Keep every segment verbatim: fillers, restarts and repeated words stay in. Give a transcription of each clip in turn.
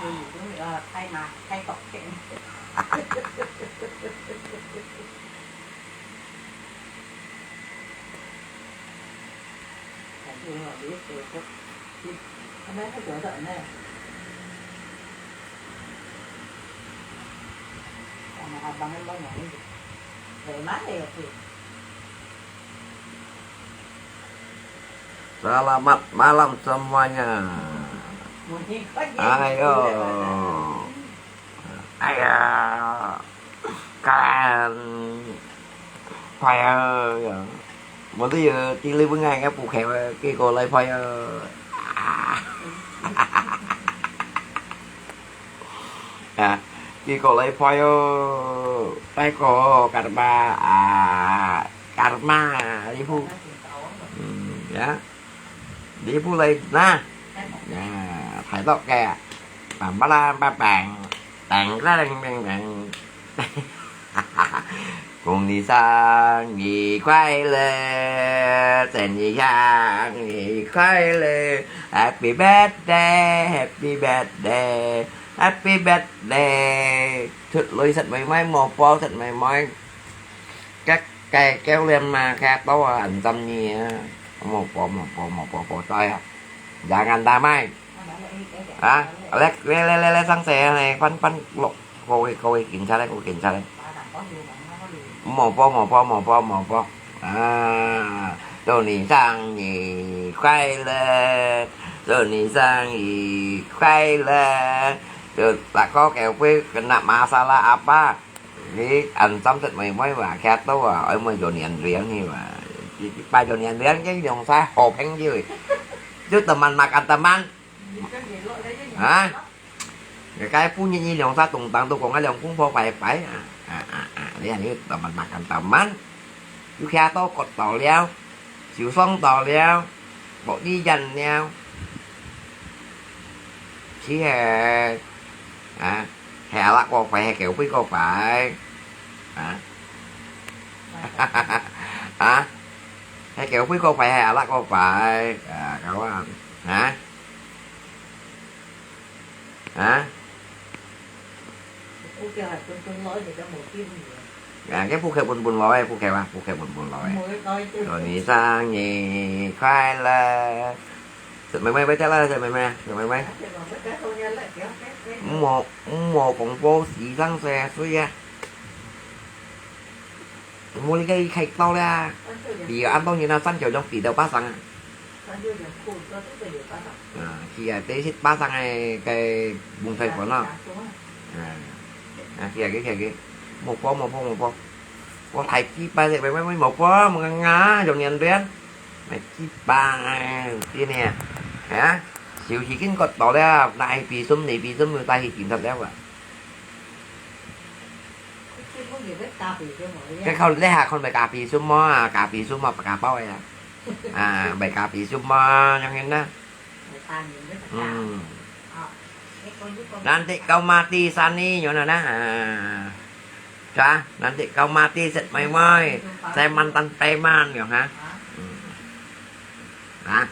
呃，太麻，太高兴。Selamat malam semuanya. Ayo. Ayo. Kalian. Payah ya. Mesti ya, cili bungai ngap bukai, kiko lai payah. Ya, kiko lai payah. Taiko karma, ah, karma, ibu. Hmm, ya. Đi bu lai na. Ya, thái tộc kìa. Pam pa la pa pang. Tang la leng leng leng. 恭喜生日快乐，生日快乐，Happy birthday，Happy birthday，Happy birthday。出來食妹妹，無包食妹妹。 Các cái kéo liêm mà khe tố ăn tâm nhi á. Mô pô, mô pô, mô pô, pô toi á. Jangan damai. Hả? Lek, le, le, le, le, sang xe này, phân, phân, lộc. Cô, cô, cô, kiểm tra đấy, cô kiểm tra đấy. Mô pô, mô pô, mô pô, mô pô. À, 祝你生日快乐，祝你生日快乐。Cho bà có kẹo quế kena masalah apa? Jadi, ăn tâm tết mười mấy và khá tốt à, ở mười 九年 riêng hi mà. Ba 九年 riêng chứ dòng xa hộp hẹn chứ. Chứ teman makan teman. Hả? Cái cái phu nhân như dòng xa tung tăng tu cũng ai lòng cũng phô phải phải. À, à, à, à, đây là teman makan teman. Chứ khá tốt cột tàu liao. Chiếu sóng tàu liao. Bộ đi dần liao. Chỉ hè. À. Hè lạ có phải, hè kéo phi có phải. Hả? Hả? Hè kéo phi có phải, hè lạ có phải. À, các bạn. Hả? Hả? À, cái phu khe bun bun lòi, phu khe ba, phu khe bun bun lòi. Rồi, 你生日快乐. Sệt mày mày, bái tết la, sệt mày mày, sệt mày mày. Mô, mô kông pô xí sang xe suy à. Mô li cái khai tao la. Vì ăn tao như nào sẵn kiểu trong tỷ đầu bát sang à. À, khi à, tết xịt bát sang này, cái bùng thầy của nó. À, à, khi à, cái, khi à, cái. Mô pô, mô pô, mô pô. Pô thầy kí ba sệt mày mày, mô pô, mô ngà ngà, trong niên tuyến. Mày kí ba, tí nè. Hả? Xíu xí kín cột tỏ lẹ, nãy pì sum, nãy pì sum, ta hì kín thật lẹ à. Cái khâu lẹ hả, con phải cà pì sum mò, à, cà pì sum mò, cà bao à. À, phải cà pì sum mò, yang hên đó. Ừ. Nanti kau mati sani, nyo na na. À. Chà, nanti kau mati sệt mày mày. Saya mantan preman, nyo hả? Ừ. Hả?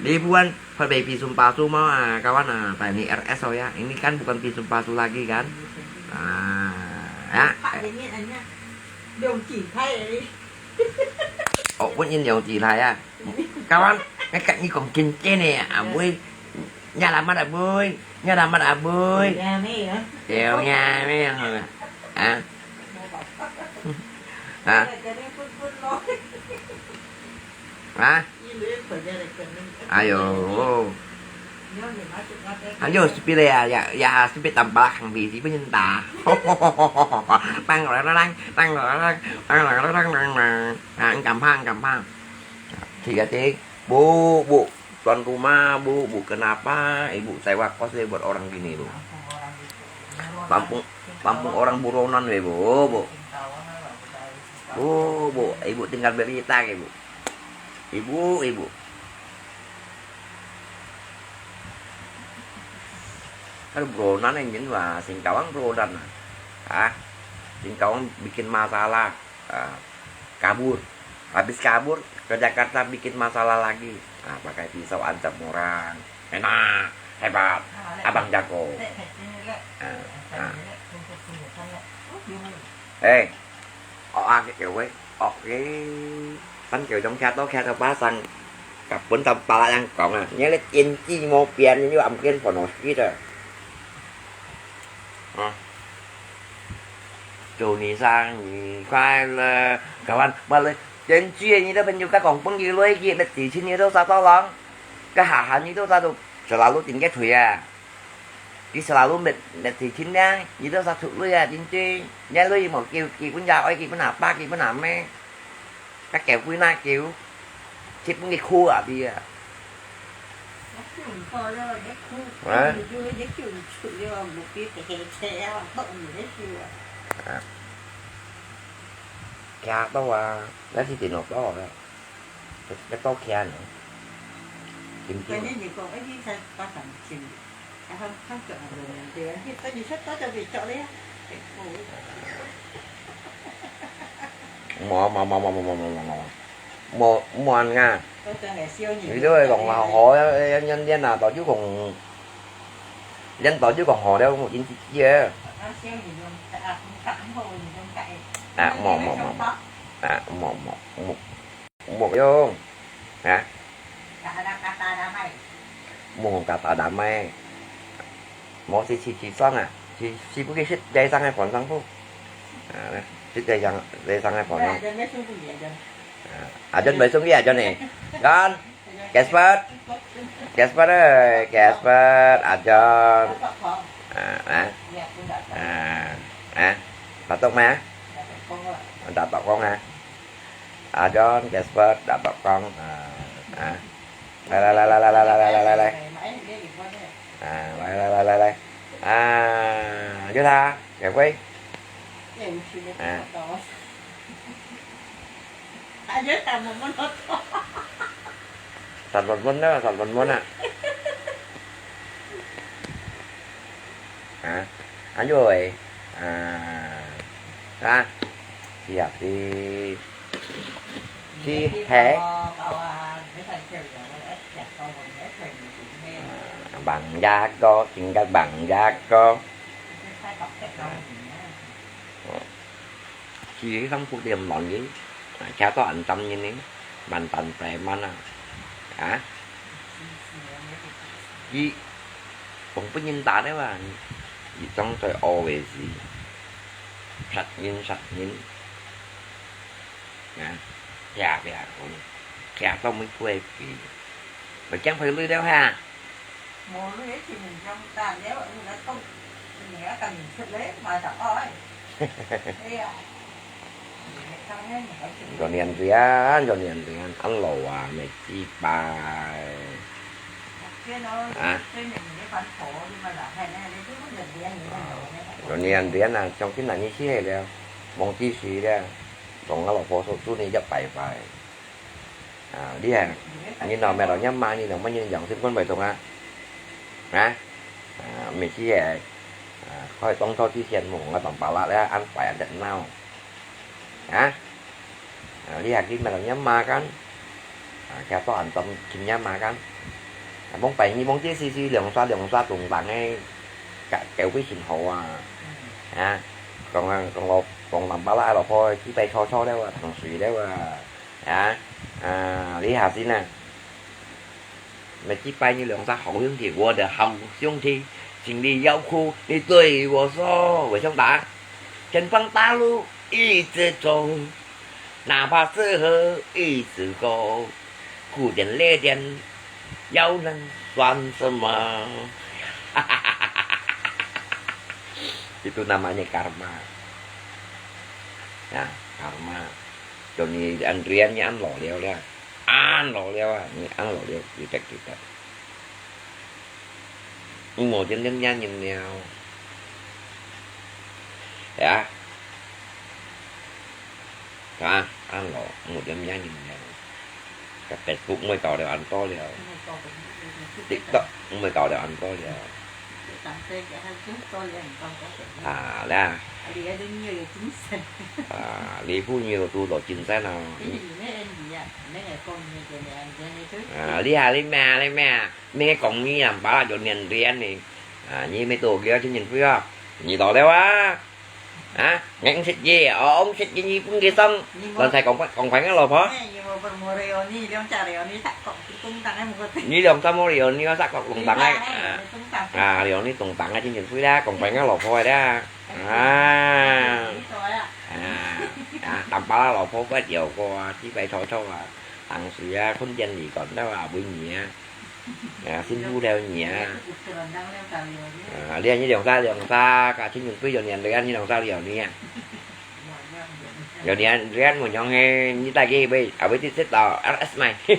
Di buan, phải beli pisum palsu mau, à, kawan, à, tại ini R S thôi ya. Ini kan bukan pisum palsu lagi kan? À, ya. Ủa, vẫn nhìn dòng chỉ lại à? Kawan, ngay cạnh như còn kinh tế này, à, với nhà làm ăn à bơi, nhà làm ăn à bơi. Kiểu nhà mấy hả? Hả? Hả? Hả? Ayo. Ayo, speed ya, ya, ya, speed tambah kang bisi pun nyentak. Tang, tang, tang, tang, tang, tang, tang, tang, tang, tang. Ah, ang gampang, ang gampang. Tiga tik. Bu, bu, tuan rumah, bu, bu, kenapa ibu sewa kos ya buat orang gini, bu? Kampung, kampung orang buronan ya, bu, bu. Bu, bu, ibu tinggal berita ya, bu. Ibu, ibu. Kan buronan yang jenuh, ah, Singkawang buronan, ah. Ah, Singkawang bikin masalah, ah, kabur. Habis kabur, ke Jakarta bikin masalah lagi. Ah, pakai pisau ancam orang. 係嘛，係吧？阿伯家哥。啊，啊。哎，惡啊，佢會，惡个，分佢種徛到徛到巴生，甲本當巴人講啊，你个天氣無變，你又暗間煩惱死的。啊。祝你生日快樂，kawan，balik，天氣你都朋友甲講朋友來去，你自己你都啥到人，甲下下你都啥都，selalu tinggal退啊。 佢selalu搣，搣事情呢，佢都煞出鐳啊，真正。若鐳無，佢，佢分爺哀，佢分阿爸，佢分阿姆，甲狗鬼那狗，去分佢箍啊，知啊。啊？啊。徛到啊，那是電腦到啊。 要到徛呢。真正。無，無，無，無，無，無啊！你都會講啊，好，要，要，要練啊，早就講，練早就講好了，我已經知啊。啊，無，無，無，無，啊，無，無，無。 無用，啊？無用kata damai。無，係，係，係上啊，係，係不過係在上个反上不？啊，係在上，在上个反上。啊，阿John，mời xuống đi阿John呢？John，Gaspard，Gaspard ơi，Gaspard，阿John。啊，啊，啊，啊，batuk咩？Batuk kong啊。 Ajon, Gaspard, Datuk Kong, à, à. Lai, lai, lai. À, lai, lai, lai, lai, lai. À, vô tha, kẻ quay. À. Sat Vat Mun đó, Sat Vat Mun á. À, anh vô rồi. À, à. Siap đi. Chi hè. Bằng giá có, chính các bằng giá có. Chi cái thằng Phú Tiêm lon gì? À, cha có ăn tâm như này. Bạn tận phải mà nè. Hả? Chi, không có nhìn ta đấy mà. Chi trong trời ô về gì? Sạch nhìn, sạch nhìn. Nè, kìa, kìa, kìa, tao mới quay kì. Mà chẳng phải lưới đéo ha. Mùa lưới thì mình trong ta đéo, nó không, mình đã cần mình xuất lấy mà đỏ ơi. Thế à? Rồi niên rian, rồi niên rian, ăn lẩu à, mày chi bài. Hả? Rồi niên rian à, trong cái này như thế này đéo. Mong chi xí đéo. Trong cái lẩu phô sốt sốt này chắc bài bài. À, đi hè. Nhìn nó mẹ nó nhắm mà, nhìn nó mà nhìn dòng xin quân bài tông á. Hả? À, mình chỉ hè. À, khỏi tông thâu chi thiện mùng, nó tông bảo lạ đấy, ăn phải ăn tận nào. Hả? À, đi hè, khi mẹ nó nhắm mà cắn. À, kéo to ăn tông, khi nhắm mà cắn. À, bông bảy, như bông chia xì xì, liều xa, liều xa, tùng tàng ấy. Cả kéo với xin hậu à. Hả? Còn, còn lộc, còn tông bảo lạ, lộc thôi, chỉ tay cho cho đấy à, thằng suy đấy à. 啊，啊，你下先啊。乜只擺你兩隻好兄弟，我的好兄弟，心裡有苦，你對我說，會想打，前方大路一直走，哪怕是河一直溝，苦點累點，又能算什麼？Itu namanya karma. Ya, karma. Cho nên ăn rian, ăn lỏ liao liao. Ăn lỏ liao à, ăn lỏ liao, tidak, tidak. Ngồi trên nhân gian nhìn nhau. Ya. Hả? Ăn lỏ, ngồi trên nhân gian nhìn nhau. Cái Facebook mới có được ăn to liao. TikTok mới có được ăn to liao. À, là. 你个都你有精神。啊，你不你有多少精神啊？你呢？你啊，你个讲你个呢，你个就啊，你啊，你咩啊，你咩啊？你讲你啊，把有年龄呢？啊，你没多少个青年会啊？你到了啊？啊，你食嘢，哦，食嘢你分佢生，你冇人才讲快，讲快个老婆。哎，你冇分我了，你两家了，你啥讲，东当个冇个。你两家冇了，你有啥讲东当个？你啥哎，啊，你东当。啊，了你东当个青年会啦，讲快个老婆啦。啊。啊，啊，淡薄仔老婆个有个啊，几百草草啊，当时啊，困间里讲到啊，为你啊，啊，辛苦了你啊。啊，你你两三两三，个青年会有年了，你两三了你啊。有年了，我讲嘿，你带去喂，啊，喂，这这到，S S买。S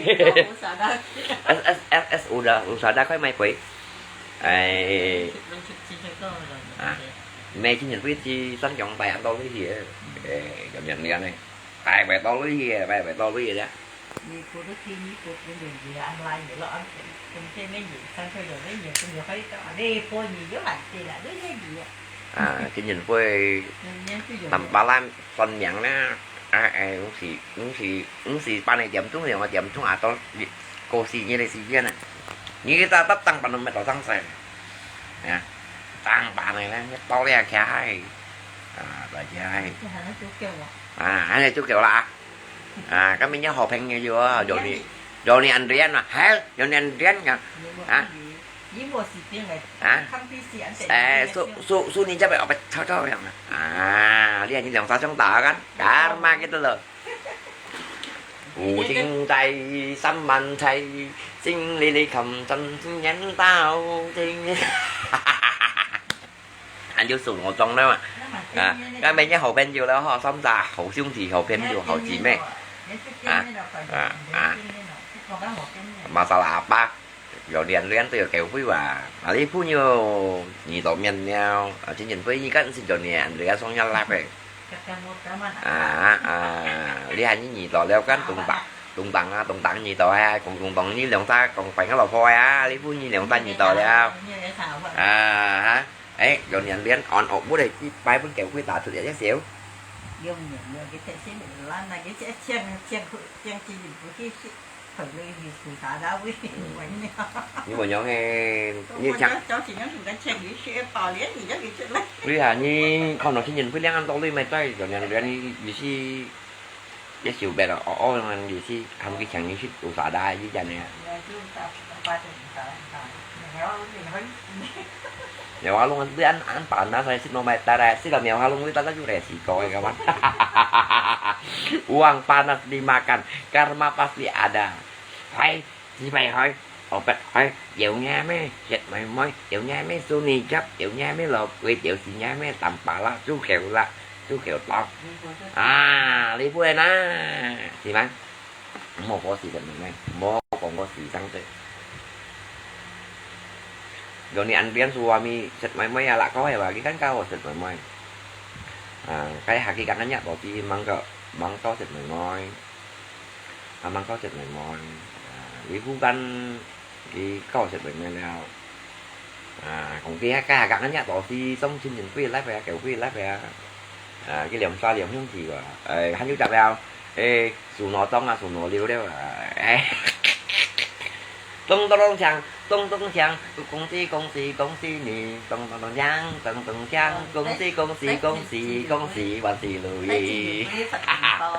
S S S 有的，有啥大块买贵。哎。啊。 咩青年会去新疆大安到里去，誒，咁樣樣呢，大排到里去，大排到里去咧。你過得去，你過得去，你安排你咯，安排，今天你上去了，你也是你可以到，你過你就来对了，你也你。啊，青年会，人家就有。南巴兰算命啦，啊，誒，毋是，毋是，毋是半个点钟，兩个点钟啊，到过四日个时间啊，你去到搭档把侬买到上山。 啊，当板个咧，到了徛海，啊，大家，啊，还有足够啦。啊，今日好朋友啊，有你，有你安全嘛，嘿，有你安全呀，啊，啊，誒，叔，叔，叔，你这边后背臭臭样啊，啊，你看你两只相打kan，karma gitu loh。 五斤在，三万在，心里里看真心言道，真。俺就手我装了嘛。啊，俺每天好朋友了哈，三个好兄弟、好朋友、好姊妹。啊，啊，啊。Masalah apa？ 有年龄都有机会哇。啊，你朋友，你到面了，啊，今年会一个是有年龄，上要拉呗。啊，啊，你还你到了跟东北，东北啊，东北你到啊，公公东你两三公公个老婆啊，你朋友两三你到了。啊，哈，哎，有年龄，俺学不得，一百分给会打出来就少。用用用，给他先烂了，给这这这这这今年不去。 你問樣个，你講，你啊，你看到新年會領恁多類，乜在有年齡，你，你是，也小白了，哦，哦，你是，他们去抢你去，有啥大，你讲呢？ Mèo halung tu an, an panas ai, sit no mai tarai, sit mèo halung tu tarai jure si koi kawan. Uang panas dimakan, karma pasti ada. Hai, si pai hai, opet hai, yeu nyame, set mai mai, yeu nyame, su ni jap, yeu nyame lo, kui yeu si nyame, tampala, su keu la, su keu tau. Ah, li pui na, si mang. 莫過時食妹妹，莫講過時生食。有你安邊處啊，咪食妹妹啊，辣口係話，佢更加好食妹妹。啊，該下佢講緊一個字，芒果，芒果食妹妹，啊，芒果食妹妹，啊，你附近 佢教識人个了。啊，講佢該下講人家都是送親人歸來啊，狗歸來啊。啊，佢兩三兩兄弟啊，誒，還有隻了，誒，樹挪東啊，樹挪溜了啊，誒。咚咚咚锵，咚咚锵，恭喜恭喜恭喜你，咚咚咚锵，咚咚锵，恭喜恭喜恭喜恭喜，萬事如意。啊，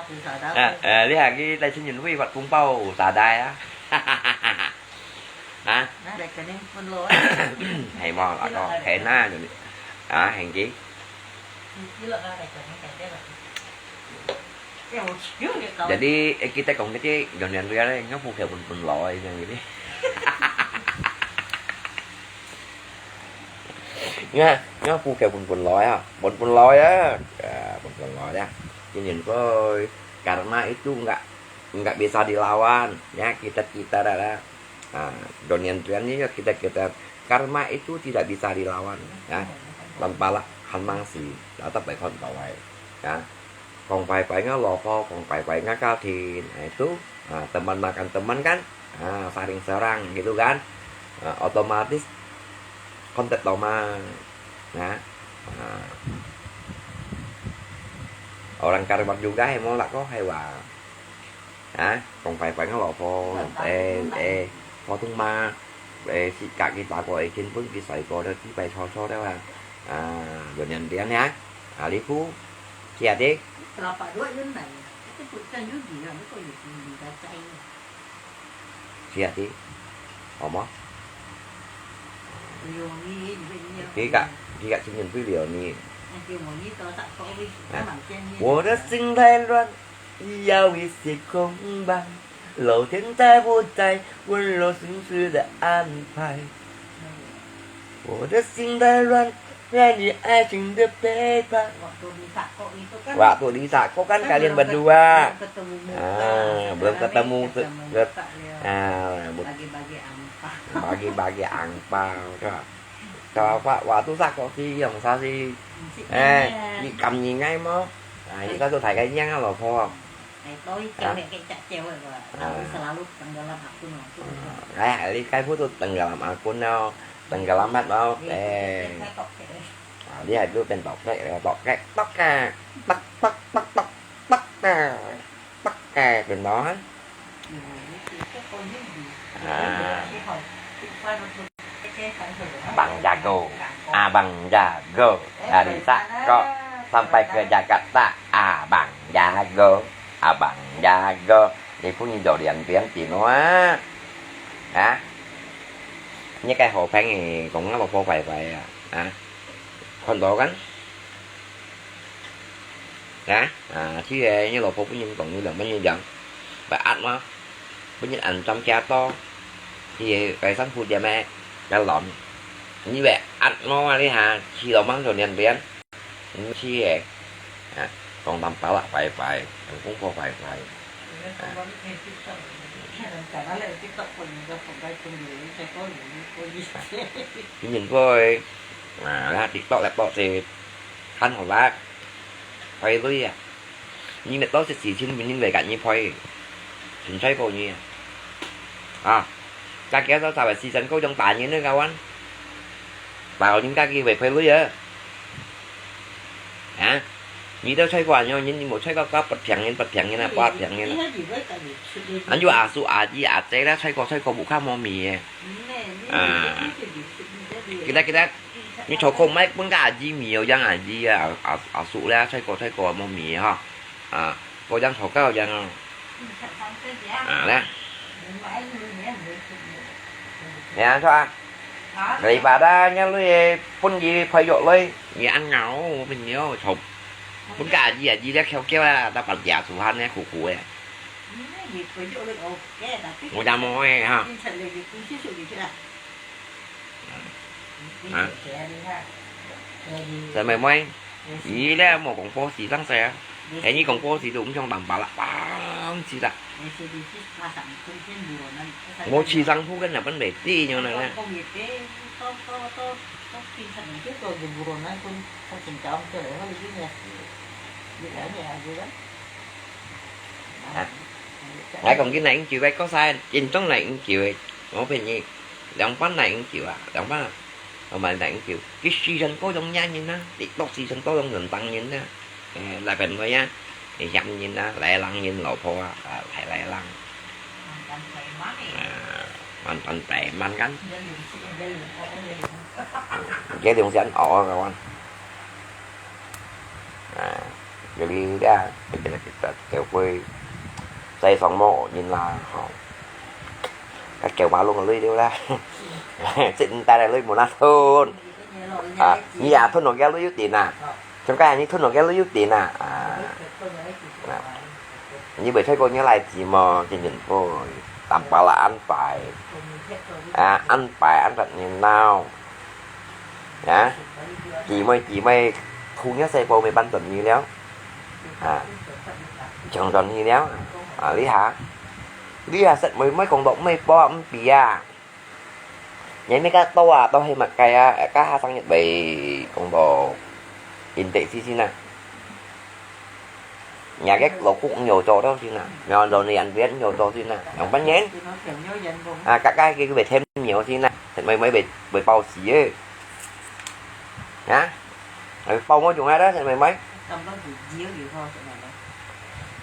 誒，你還去帶親人會發紅包，有啥帶啊？ 啊？係無，阿哥，係哪，啊，係佢。Jadi, eh, kita kong kecil, jangan lihat deh, ngah pukul pun pun loy, yang ini. Ngah, ngah pukul pun pun loy ah, pun pun loy ah, ya, pun pun loy ah. Ini boy, karma itu enggak, enggak bisa dilawan, ya, kita, kita dah, dah. Ah, donian tuan ni ya kita, kita karma itu tidak bisa dilawan, ya. Lam pala han mang si, la ta bai khon tau ai, ya. Kong pai pai nga lo pho, kong pai pai nga ka thin, itu, ah, teman makan teman kan, ah, saling serang gitu kan, ah, otomatis kontak tau ma, ya. Ah. Orang Karbat juga hai mo lak ko hai wa. Ha, kong fai fai ngau lo pho, eh, eh, pho tung ma, eh, si kak ki ta ko, eh, kin pun ki sai ko, da ki pai cho cho da wa. Ah, yun yan dian ya. Ah, li pu, kia de. Kalau pak dua yun nai, itu pun kan yun di ya, itu yun di da cai. Siap ti. Hor mo? Kika, kika chính mình với điều ni. 我的心太乱，要一些空白，老天在不在，温柔心事的安排。我的心太乱， Jadi asing the paper. Waktu di Sako itu kan. Waktu di Sako kan kalian berdua. Belum ketemu muka. Ah, belum ketemu, ketemu muka, ya. Ah, bagi-bagi angpau. Bagi-bagi angpau, tu. Kalau Pak, waktu Sako si Yong Sa si, eh, di kam ni ngai mo. Ah, kita tu thai kai nyang lo pho. Ai, kau ikan dek kek cak cewek kau. Nah, selalu tenggelam akun waktu itu. Ai, ali kai putu tenggelam akun no. Tenggelam mat no. Eh. Ah, dia dulu pen tok kek, tok kek, tok kek, tok, tok, tok, tok, tok kek, tok kek, pen no. Ah. Bang Jago. Abang Jago. Dari Sako sampai ke Jakarta. Abang Jago. Abang Jago. Ni pun ni dok lian pian ti no ah. Ha? Ni kai ho pheng ni, kong ngau lo pho fai fai ah. Ha? Kon to kan? Ha? Ah, chi eh, ni lo pho pun ni kong ni dang, pun ni dang. Bai at ma. Pun ni an cham kia to. Chi eh, kai sang phu dia me. Kai lom. Ni bai at ma li ha, chi lo mang to lian pian. Chi eh. Ha, kong tam pa la fai fai, kong pho fai fai. Ha. Ni nhìn poi. Ah, la TikTok laptop si. Kan ho la. Fai lui ah. Ni met to si si chin min ni bai kat ni poi. Chin chai poi ni ah. Ah. Ka kia sa sa bai si chan ko jong ta ni ne kawan. Bao ni ka ki bai fai lui ah. Ha? Ni to chai ko anyo ni, ni mo chai ko ka pat thiang ni, pat thiang ni na, pat thiang ni na. Anyo asu aji aje la chai ko, chai ko bu ka mo mi eh. Ah. Kita, kita. Ni cho ko mai pun ka aji mi yo, yang aji ah, ah, asu la chai ko, chai ko mo mi ha. Ah, ko yang cho ka yang. Ah, la. Ya, cho ah. Daripada nya lui pun di phai yok lui, ni an ngau pun yo, cho. Pun ka aji aji dia kêu kêu ah, ta pat dia Tuhan ni khu khu eh. Mo ya mo eh ha. Ha? Sa mai mai. Ý lẽ mo kong pho si sang sa. Ai ni kong pho si tu um chong tam pa la, pang si ta. Mo si sang phu kan na pun bai ti nyo na na. Ha? Ngai kong kin nai ing kiu bai ko sa, in tong nai ing kiu. Mo phen ni. Liang pan nai ing kiu ah, liang pan. Ơ mai nai ing kiu. Ki si chan ko yong nya yin na, TikTok si chan ko yong yun tang yin na. Eh, lai pen mo ya. Eh, hiam yin na, lai lang yin lo pho ah, ah, lai lai lang. Ah, man pan pai man kan. Cái đường dẫn ổ các bạn. À, jadi dia, kita, kita kêu kui, saya sang mo yin la, ho. Ka kêu ma lung lui diu la. Sit ta la lui mo na thun. À, ni ya thun no kia lui yu tin à. Trong cái ni thun no kia lui yu tin à. À. Nè. Ni bai chai ko ni lai chi mo, kin yin poi. Tam pa la an pai. À, an pai, an tat ni nao. Nè. Chi mai, chi mai, khu ni sai po mai ban tuan ni liao. À. Chong tuan ni liao. À, li ha. Li ha set mai mai kong dok mai po am pi à. Nhảy mấy cái to à, to hay mặc cái à, cái ha sang Nhật Bản, công đồ in tệ xí xí nè. Nhà cái lẩu cũng nhiều cho đó xí nè. Nhà đồ này ăn biết nhiều cho xí nè. Yang pan yen. À, các cái kia phải thêm nhiều xí nè. Thật mấy mấy bị bị bao xí ấy. Hả? Rồi bao mỗi chục hai đó, thật mấy mấy.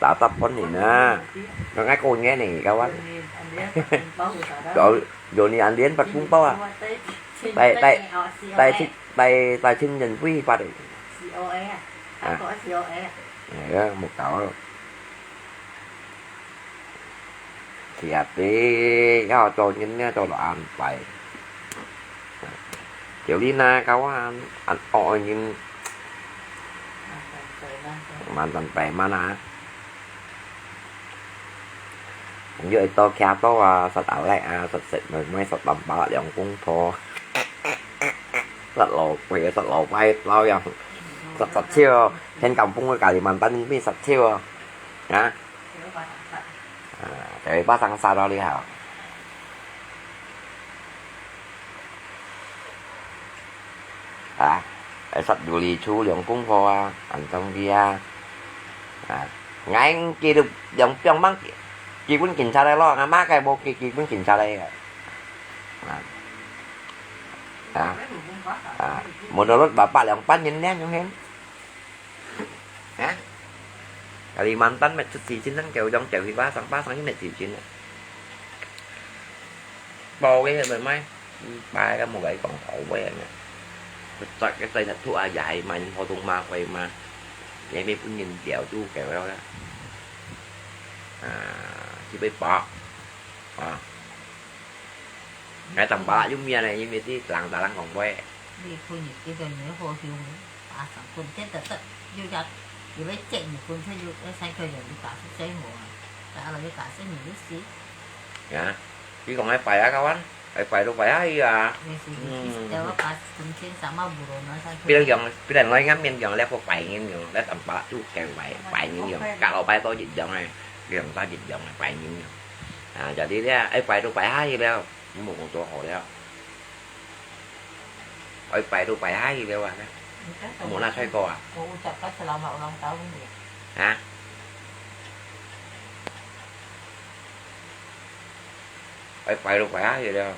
打打半年啊，剛剛過年呢，kawan。有，有你andian發紅包啊？帶，帶，帶親，帶，帶親人去發的。啊。哎呀，無搞了。 係啊，對，要做人呢，做到安排。條理呢，kawan，安，安惡人，慢慢排慢啊。朋友多徛多啊，食outlet啊，食食妹妹，食淡薄兩公婆，食老鬼，食老拜老樣，食食笑，天降風个Kalimantan變食笑啊，啊。 啊，就係巴生沙到你好。啊，愛食有利處兩公婆啊，安裝佢啊。啊，ngai佢都兩兩萬，基本警察來咯，阿媽个無基基本警察來个。啊，啊，啊，menurut bapak兩萬人呢，用先。 啊？Kalimantan乜出事情，能夠用掉去巴生，巴生又乜事情啊？包个係咪？拜个無个講好个呢。佢再个再出啊，也係買普通嘛，貴嘛，也沒分人掉就掉了啦。啊，去被包啊。 𠊎當巴拉有面呢，因為啲人打人講話。你看你這個人好凶，打上棍，真的是，又要，又要接你棍，他又要三個人，你打出水我啊，打了又打死你就死。啊，你講愛拜啊，kawan，愛拜都拜下去啊。你是，嗯。你是，我把中間什麼無論那三個別人講，別人來俺面講，那個拜人用，那當巴拉就講拜，拜人用，隔老拜多一樣哎，兩三一樣哎，拜人用。 啊，jadi咧，愛拜都拜下去了，無講做好了。愛拜都拜下去了啊，無拿出過啊。我ucapkan selamat ulang tahun ya. 啊？愛拜都拜下去了。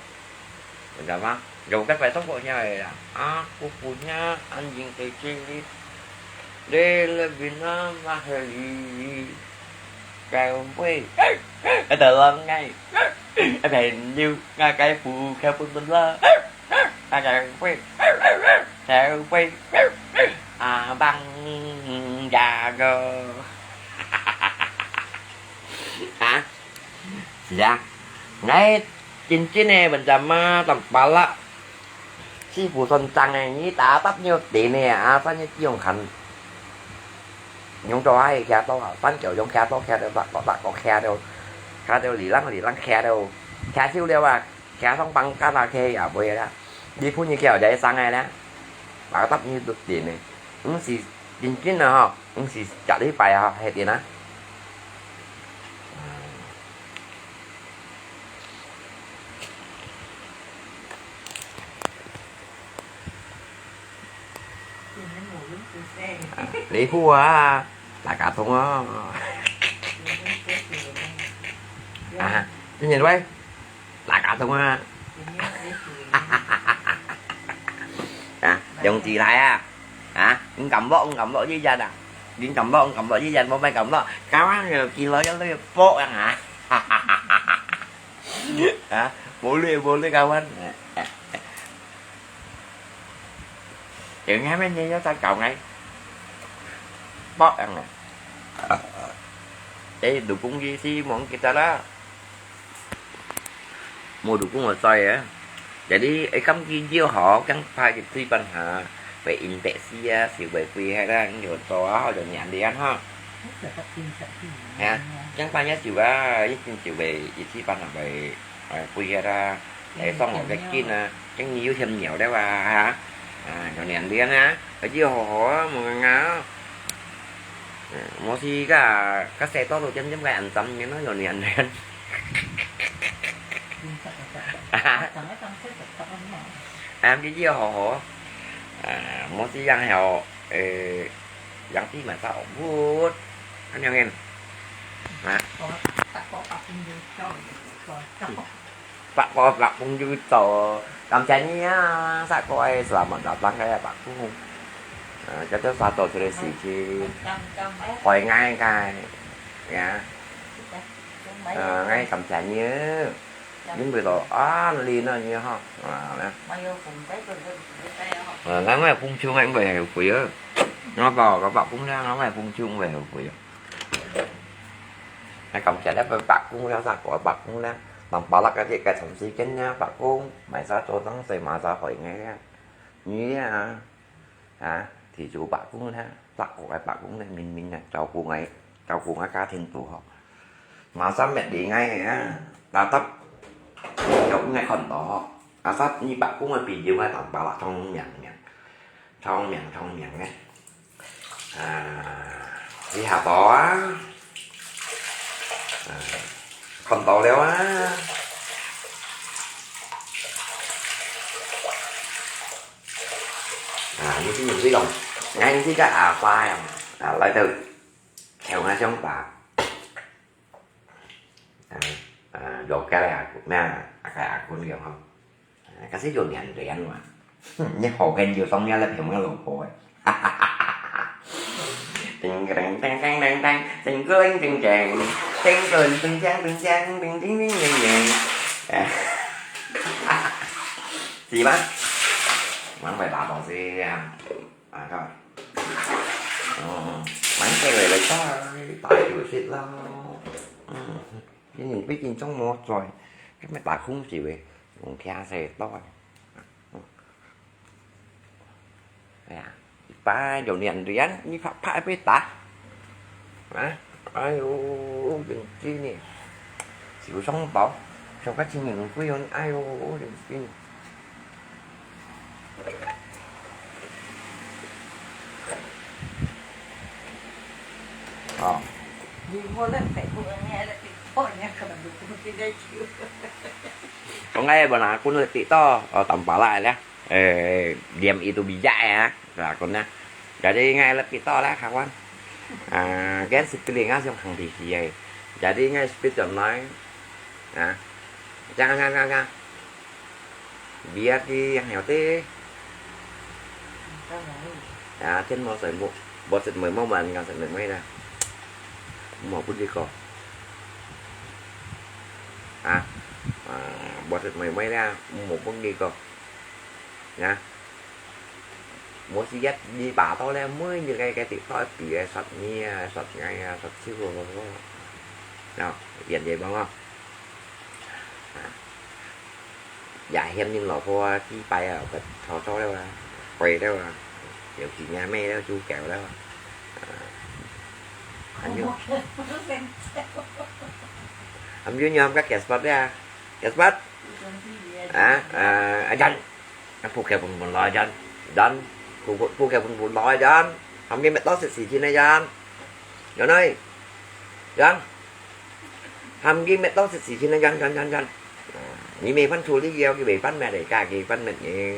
Pertama, jauh kan pai tong ko nya ya. Aku punya anjing kecil. Dia lebih nama Heli. Kau pui. Ada langai. Ada nyu. Ngakai pu kau pun bela. Ada pui. Kau pui. Abang jago. Hah? Siya, ngai cincin e, bencama, tampala. Si puson cang e, ni tatap nyo tene, asal nyo tiong kan. Nyong to ai kia to, san kiao nyong kia to, kia to, tak to, tak to, kia to. Kia to, li lang, li lang, kia to. Kia siu liao a, kia song pang ka ta kia ya, bui la. Di pun ni kia jai sang ai la. Tatap ni tu tene. Hm si cincin a ho, hm si cak li pai a, he tene. Lý Phú à, là cả thôn á. À, cái nhìn quay, là cả thôn á. À, đồng chí Thái à. Hả? Ung cảm bọ, ung cảm bọ dễ dàng à? Ung cảm bọ, ung cảm bọ dễ dàng, bọ mày cảm bọ. Cáo ăn rồi, kỳ lôi cho tôi bọ ăn hả? Hả? Bố lê, bố lê cáo ăn. Chữ nghe mấy nghe cho ta cậu ngay. Bọ ăn à? Ê, đủ cũng gì xí, mong kita đó. 無老公个在啊。Jadi，會感覺要好，驚怕一堆ปัญหา，會引得死啊，受會飛忒啦，你就做啊，好就念念哈。係啊，驚怕一就啊，一定就會一堆ปัญหา會，會飛忒啦，會傷害个緊啊，驚你有添尿了啊，哈。啊，就念念啊，要好好啊，無啊。嗯，無事个，个細多多點點个安心个咯，有念念。 啊，你要好好。啊，莫是养好，呃，养鸡嘛，啥物，恁样个，啊？八个八公就做，感谢你啊，啥个selamat datang个八公。啊，这就啥做出来事情，害俺个。啊，啊，𠊎感謝你，因為到恁靚啊，你吼，啊，呢。啊，𠊎，𠊎有風趣，𠊎毋會後悔啊。𠊎包，𠊎包公啦，𠊎有風趣，毋會後悔啊。𠊎感謝你，包公啦，啥个包公啦，當巴拉个，這个長時間啦，包公，買啥做東西，買啥回來啦。你啊， 啊，提早八公呢，八个个八公呢，明明呢，照顧𠊎，照顧𠊎家庭都好。馬上搣你𠊎啊，tetap有𠊎看到吼。Asal你八公个video𠊎當巴拉，長命命，長命長命呢。啊，你下到啊，啊，看到了啊。 啊，你今日水講，𠊎這个阿爸呀，啊，來到橋下上班，啊，啊，有个阿，咩，啊，个阿公樣吼，啊，可是有年齡嘛，你好朋友當然來陪我老婆誒。 叮个叮叮叮叮叮，叮个叮叮叮，叮个叮叮叮叮，叮叮叮叮叮。是嗎？蠻會打到這樣，啊，看。哦，蠻會來打，打遊戲咯。嗯，今日畢竟中午在，今日打空手誒，用聽勢多。 哎呀，一般有年齡，你拍，拍一杯打。啊，哎喲，真正呢，受傷到，像个情人鬼哦，哎喲，真正。哦。你莫亂拍，不然你還在拍，你可能都不知道。講个無啦，滾了跌倒，哦，當巴拉了。 Eh, diam itu bijak ya, lakon na. Jadi ngai lep kita lah, kawan. Ah, kan speed ngai siang hang tinggi ai. Jadi ngai speed jam nai. Ah. Jangan, jangan, jangan, jangan. Biar di yang nyawa teh. Ya, kan mau saya mau buat set mau mau man ngai set mau na. Mau pun di ko. Ah. Ah, buat set mau na. Mau pun di ko. Nha. Mùa xưa nhất đi bà tôi lẽ mới như cái, cái tiệc tối bì sọt nhia, sọt ngay, sọt chiêu rồi. Nó, yên vậy bằng không? À. Dạ hiêm nhưng lọ phô chi bài à, cái thò thò đâu à, quay đâu à. Kiểu chỉ nhà mẹ đâu, chú kéo đâu à. À. Anh như, anh như nhóm các kẻ sport đấy à. Kẻ sport. À, à, à, dần. Phu kèo bùn bùn lòi dần. Dần. Phu, phu, phu kèo bùn bùn lòi dần. Hâm kì mệt tóc sịt sịt chín nè dần. Dần ơi. Dần. Hâm kì mệt tóc sịt sịt chín nè dần, dần, dần, dần. À, nì mê phân thu lý yào kì bê phân mệt để cả kì phân mệt nè.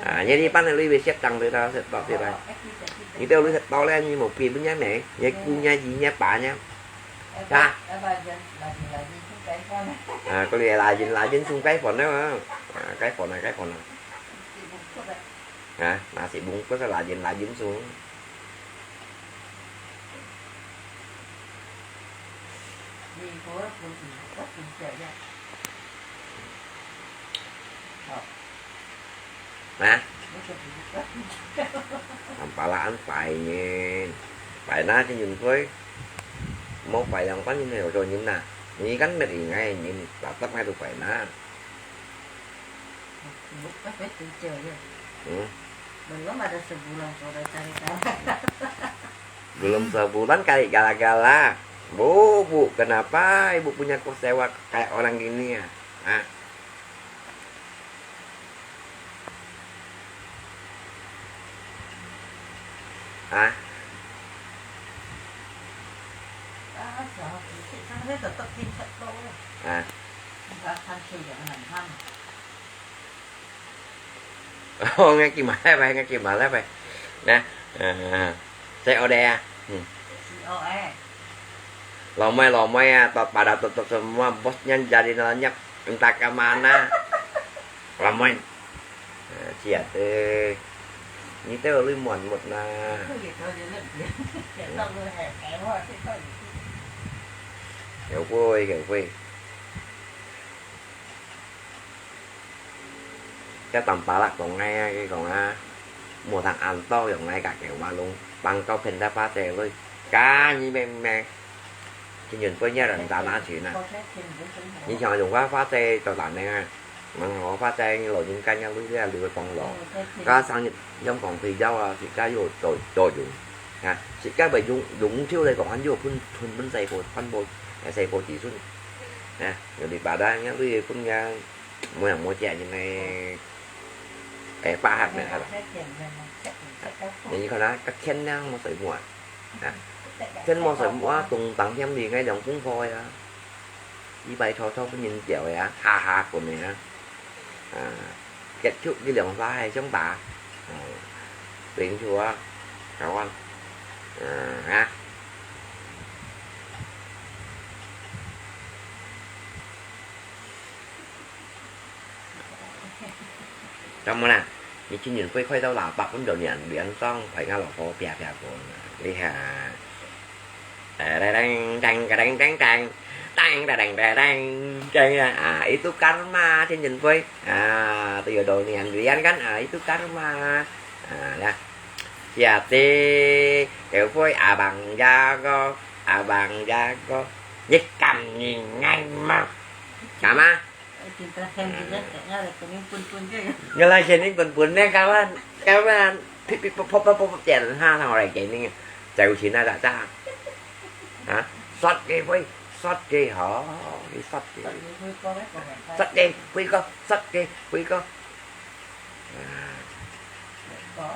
À, nè đi phân lui bê siết tăng bê ta sịt tóc sịt ta. Nì tèo lui sịt tóc lẽ nì mô pì bún nhá mẹ. Nè cu nhá yì nhá pà nhá. Hả? À, có lẽ là dính, là dính xuống cái phần đó mà. À, cái phần này, cái phần này. Hả? Nasi bungkus là dính, là dính xuống. Hả? Hâm pala ăn phải nè. Phải na chứ nhìn thôi. Mau phải yang pan nhìn hiểu rồi nhìn na. Ini kan mệt ý ngay nhìn tatap ngay tu phải na. Bukak weh tujuh ya. Hmm. Belum ada sebulan sudah cari kalah. Belum sebulan kali gala-gala. Bu, bu, kenapa ibu punya kecewa kayak orang gini ya? Hah? Hah? Ah, sao, kita kan tetap tingkat tu. Hah? Enggak akan sudah aman. Oh, ngay kì mà lái bài, ngay kì mà lái bài. Nah, eh, C O D ya. Hmm. C O E. Lò mòi, lò mòi ya, tot pada tutup semua, bosnya jadi lenyap, entah ke mana. Lò mòi. Eh, siat, eh. Nì tèo lui muôn mut na. Không hiểu thôi, thì lượt biển. Để tao lui hẻ cái hoa, thì tao 狗會，狗會。該當巴拉講𠊎啊，佢講啊，無通恁多用𠊎个狗話弄，幫到騙到花姐來。該你明明，今年半夜人打拿錢啊，你想用花花姐做難个啊？ 嗯，花姐老人家个鐳啊，留个幫老。加上香港退休啊，自家又做，做用。啊，自家會用，用掉來講，還有分，分，分細个，分母，細个子孫。啊，有你把他人家鐳分人，無人無姐人呢，哎，巴合呢，係吧？你看啊，个天呢，無水母啊。啊，天無水母啊，東當險裡个兩公婆呀。 一擺坐坐分人吊个啊，哈哈滾个啊。啊，結束一兩把个相打，啊，頂住啊，搞啊，啊，啊。怎麼啦？你今年會開到喇叭，分到年，年上，快樂老婆啪啪滾啊，厲害啊！ Teng, teng, teng, teng, teng, teng. Teng, teng, teng, teng, teng. Teng, teng, teng, teng. Teng, ah, itu karma, Chin Chin Pui. Ah, tu yo dong nian lian kan, ah, itu karma. Ah, ya. Siap si, kêu Pui, abang jago, abang jago. Nhích cằm nhìn ngay mà. Sama? Ê, chính ta xem gì đấy, để nghe là cái những phun phun kia. Người lai khen những phun phun nè, các bạn, các bạn. Phí, phí, phó, phó, phó, phó, chèn ha, thằng này khen những, chèo chín na, đã, đã. Hả? Sót kì Pui, sót kì hả? Kì sót kì. Sót kì Pui có, sót kì Pui có. À.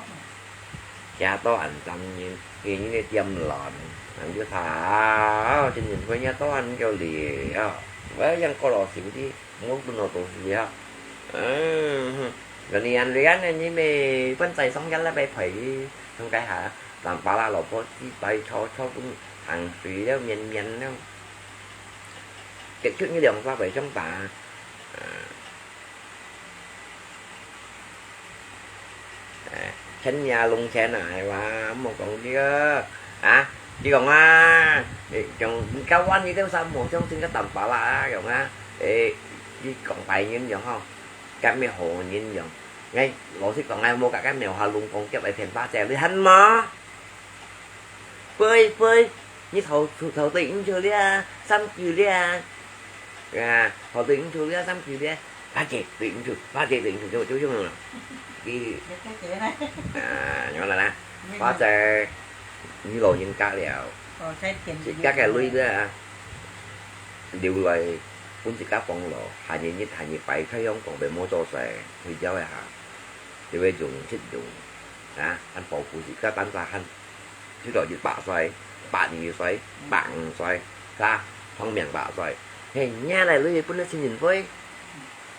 Kia to ăn tâm nhìn, kì những cái tiêm lòn, ăn chứ thà, trên nhìn Pui nhá to ăn kêu lì, à. Với yang có lò xỉu đi. Ngô Tuấn Ngô Tuấn gì hả? Ừ. Rồi nè, ăn rian nè, nhưng mà vẫn chạy sống gắn là bài phải đi. Không cái hả? Làm bà la lộc bố chỉ bài cho, cho cũng hàng suy đó, miền miền đó. Cái trước như đường qua bài chống bà. À. Ê, chén nhà lùng chén à, hay quá, mong con đi ơ. Hả? Chỉ còn à, ê, chồng cao quan như thế sao một trong sinh cái tầm bà la á, chồng á. Ê, chỉ còn bài nhìn chồng không? Cái mẹ hồ nhìn chồng. Ngay, lỗ xích còn ai mua cả cái mèo hoa lùng con kiếp ấy thèm ba chè đi hẳn mà. Pơi, pơi, như thầu, thầu, thầu tỉnh chưa lia, xăm cừ lia. À, thầu tỉnh chưa lia, xăm cừ lia. Ba chè tỉnh chưa, ba chè tỉnh chưa, chú, chú, chú, chú. Đi. Cái, cái, cái này. À, nhớ là nè. Ba chè, như lỗ nhìn cá liao. Ờ, cái tiền. Chỉ cá cái lui lia. Điều lại, cũng chỉ cá bông lỗ, hai mươi nhít, hai mươi bảy, thấy không, còn về mua cho xe, thì giao lại hả? Thì về dùng, xích dùng. Hả? Anh bảo, cũng chỉ cá bán ra hẳn. Chứ rồi chứ bạ xoay, bạ nhì xoay, bạ ngàn xoay, ha, thông miệng bạ xoay. Hè, nhá này, lui bún nó xin nhìn với.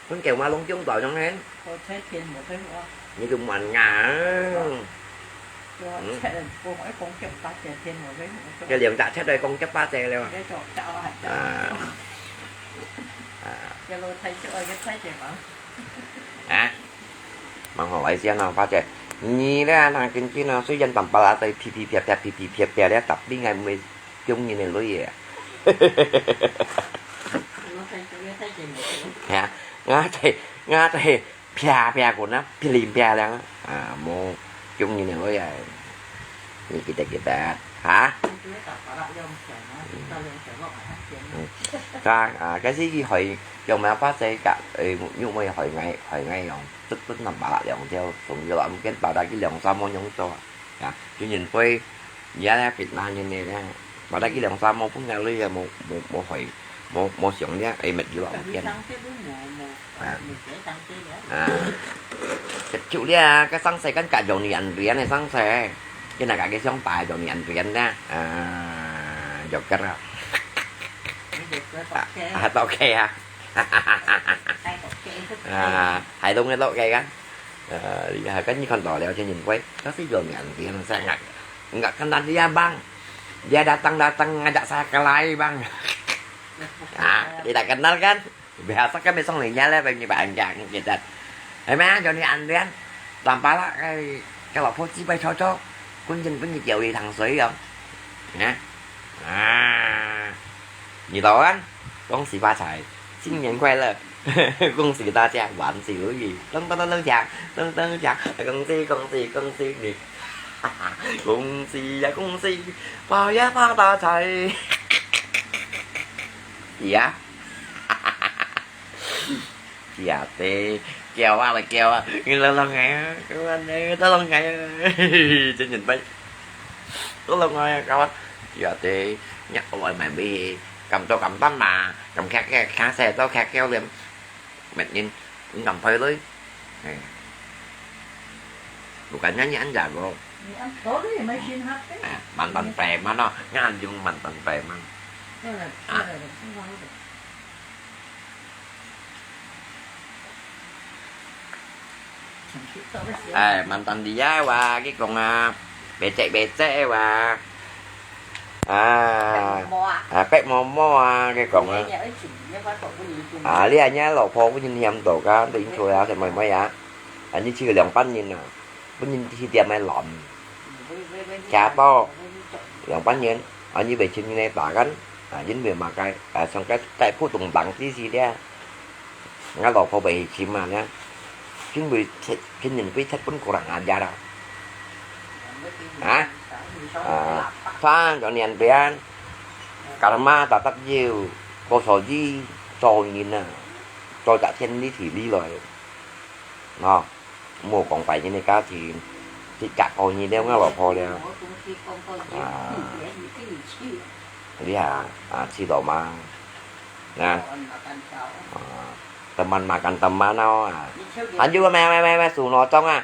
Bún kẹo mà lông chung tỏi nhông hên. Có thấy tiền một cái nữa. Như tụi mình ngà. Có. Có. Ừ. Chết rồi, cô hỏi con chụp ba chè tiền một cái nữa. Cái liềng dạ chết đây, con chụp ba chè rồi. Cái trò chào hả? À. À. Cái lô thấy chụp ơi, cái thấy chè mà. Hả? Mang hổ ấy xiên nó, ba chè. Nhì đấy, à, thằng kinh chi nó, suy dân tầm ba lá tay, phi phi phiạp phiạp, phi phi phiạp phiạp đấy, tập đi ngày mười chung như này lối vậy. Hả? Ngã tay, ngã tay, pia pia của nó, pia lim pia lắm. À, mô, chung như này lối vậy. Như kita kita. Hả? Ừ. Cái, à, cái gì hỏi, chồng mà phát xe cả, ê, nhụ mày hỏi ngay, hỏi ngay lòng. Tức, tức nằm bà lạ lòng theo, sống giờ làm cái bà đã cái lòng sao mà nhúng cho. Hả? Chứ nhìn quay, giá là Việt Nam như này nè. Bà đã cái lòng sao mà phút nào lui là một, một, một hỏi, một, một sống nhá, ê, mệt dữ lắm, kiên. À. À. Chịu đi à, cái sáng xe cái cả dầu này ăn riêng này sáng xe. Cái này cả cái sáng bài dầu này ăn riêng nè. À, dầu cắt à. À, à, tao kê à. À, hai đông cái tao kê á. Ờ, lý do cái như con tỏ leo cho nhìn quay. Nó sẽ dầu này ăn riêng nó sẽ ngặt. Ngặt cái nát đi bang. Dia datang-datang ngajak saya ke lai bang. Ah, tidak kenal kan? Biasa kami song linya lah bagi bang yang kita. Hai ma, Johnny Andian. Lam pala kai kalau phu chi bai cho cho. Kun jin kun ji kiao li thang sui yong. Ya. Ah. 你早安，恭喜发财，新年快乐，恭喜大家万事如意，噔噔噔噔锵，噔噔锵，恭喜恭喜恭喜你，恭喜呀恭喜，发呀发大财。呀，姐姐，叫啊来叫啊，你来弄哎，你来弄哎，真人杯，都弄哎，搞啊，姐姐，你我买咩？ 敢做敢擔嘛，敢徛徛徛勢做徛徛念，乜人毋敢退咧。哎，bukan nyanyi aja ko. Ni ang todo yung may sinhap eh. Eh, mantan preman no, ngan yung mantan preman. Ah. Ai, mantan dia wa, cái con à, bé chạy bé chạy wa. À, à, quét mò mò à, cái con à. À, lý anh nhá, lộc pho, bún nhìn hiam tổ ka, tự nhiên thôi à, thì mày mày à. Anh như chỉ có 兩班人啊, bún nhìn thì tiệm mày lắm. Chả bao, 兩班人, anh như bé chim như này ta kan, à, dính về mà cái, à, xong cái, cái phút tùng đẳng tí gì đấy. Ngài老婆會去尋啊呢，因為七，今年會七分過人啊家啦。啊？啊，反正年邊，karma tatap有，có所以，做人啊，做隻天理地理來，喏，莫講別人个價錢，自家過年了，𠊎老婆了。啊，你啊，啊，知道嗎？啊，啊，teman makan teman哦，啊，啊，就咩咩咩咩，手腦中啊，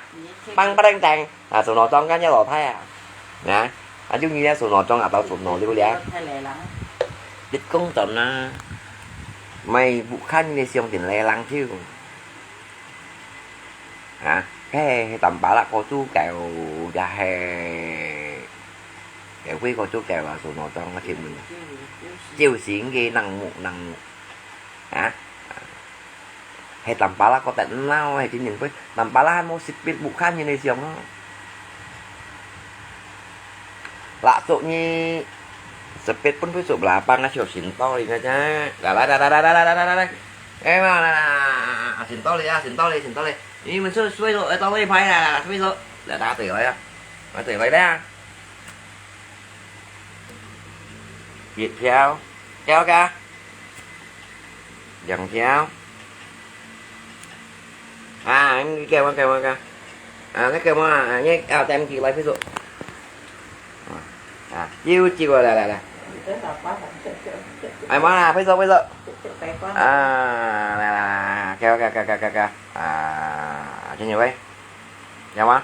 棒不灵等，啊，手腦中跟這老太啊，啊，啊，就你這手腦中啊，到手腦對不對啊？你講真啊，買不看你的相片來人就。 啊，該係Tampalak个主教，也係，該位个主教啊，手腦中个請問，照神个人物，人物，啊，係Tampalak个得鬧，係真正會，Tampalak無識別不看人个相哦。 Lah suk nyi sepit pun besuk belapang ngasih sintol ini aja. Lah lah lah lah lah lah lah lah lah. Eh, mana lah? Sintol ya, sintol, sintol. Ini masuk suai lo, eh, tolong pai lah, lah suai lo. Lah tak tu lah ya. Lah tu lah ya. Việt theo. Theo kah? Dần theo. À, em kêu, em kêu, em kêu. À, nó kêu mà, à, nhé, à, tem kì lại ví dụ. À, à, chiêu, chiêu, lại, lại, lại. Ai mà, ví dụ, ví dụ. À, lại, lại, lại, kêu, kêu, kêu, kêu, kêu, kêu. À, cho nhiều ấy. Dám á?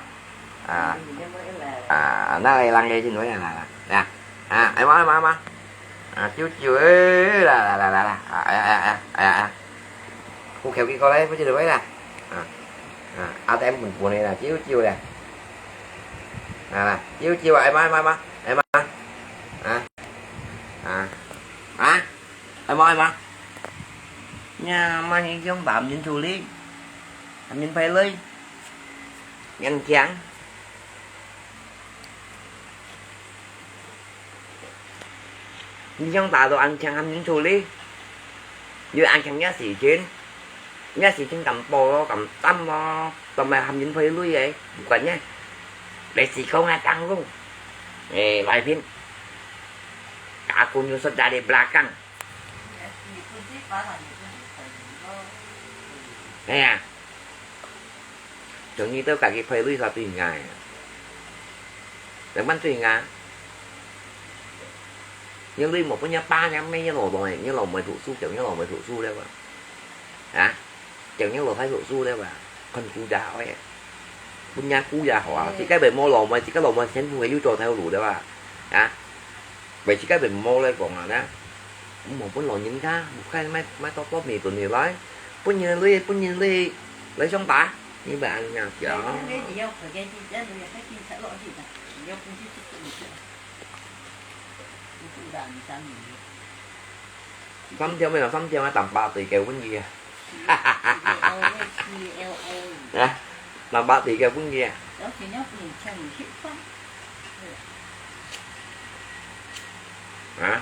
À. À, nó lăng ghê chứ nuối nè, nè, nè. Nè. À, em á, em á, em á. À, chiu chiu, ê, là, là, là, là, là. À, à, à, à, à, à. Khu khéo kì có đấy, phải chứ được đấy nè. À. À, áo tem buồn buồn này là chiu chiu nè. Nè, nè, chiu chiu à, em á, em á, em á. Em á. À. À. À. Em á, em á. Nhà mà hình dung tạm nhìn thù lý. Tạm nhìn phải lý. Ngăn chán. Ni yang ta do an chang ham nin chu li. Yu an chang ya si chin. Ya si chin kam po lo, kam tam lo. Tôm mai ham nin phơi lui ai. Bukan ya. Lai si kong ai tang lu. Eh, lai pin. Ka kun yu sot dari belakang. Nè. Chồng nhi tao cả cái phơi lui sao tùy ngài. Tao bắn tùy ngài. Nhưng lui một bữa nhá ba nhá mấy nhá lò bò này, nhá lò mời thủ su, chồng nhá lò mời thủ su đấy mà. Hả? Chồng nhá lò thái thủ su đấy mà. Con cú già hỏi. Bún nhá cú già hỏi. Chỉ cái bề mô lò mời, chỉ cái lò mời sen phù hợp yêu cầu theo đủ đấy mà. Hả? Vậy chỉ cái bề mô lên còn là đó. Một bún lò nhìn ta, một cái máy, máy tóc tóc mì tụi mì lấy. Bún nhìn lui, bún nhìn lui. Lấy sống ta. Như vậy anh nha, kiểu. Sắm theo mấy là sắm theo á, tầm ba tỷ kèo bún gì à? Hả? Tầm ba tỷ kèo bún gì à? Hả?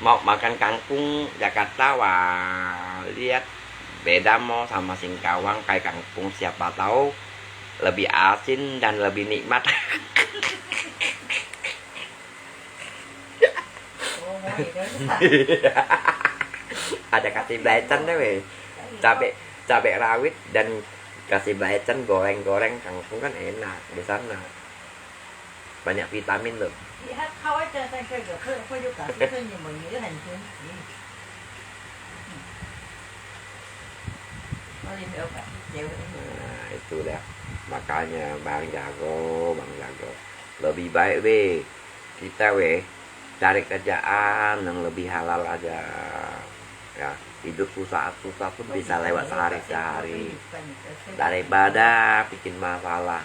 Mau makan kangkung Jakarta wah, lihat beda mo sama Singkawang, kai kangkung siapa tahu lebih asin dan lebih nikmat. Ada kasih belacan deh weh. Cabe, cabe rawit dan kasih belacan goreng-goreng kangkung kan enak di sana. Banyak vitamin tuh. Nah, itulah. Makanya Bang Jago, Bang Jago. Lebih baik weh, kita weh, cari kerjaan yang lebih halal aja. Ya, hidup susah-susah pun bisa lewat sehari-sehari. Daripada bikin masalah.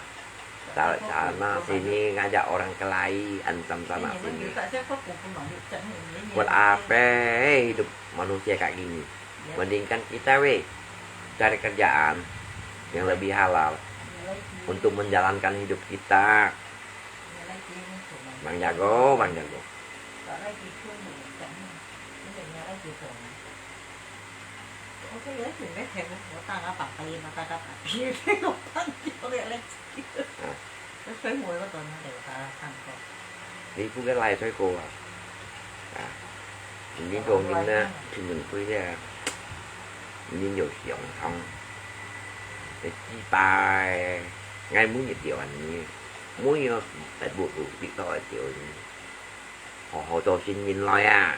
Taruh sana sini ngajak orang kelahi, ancam sana sini. Buat apa hidup manusia kayak gini? Mendingkan kita weh cari kerjaan yang lebih halal untuk menjalankan hidup kita. Bang Jago, Bang Jago.你不个来水果啊？啊，你做人呢，出门去了，你有想通，你鸡巴，俺每日叫你，每日在屋里比到来叫你，好好做新人来啊！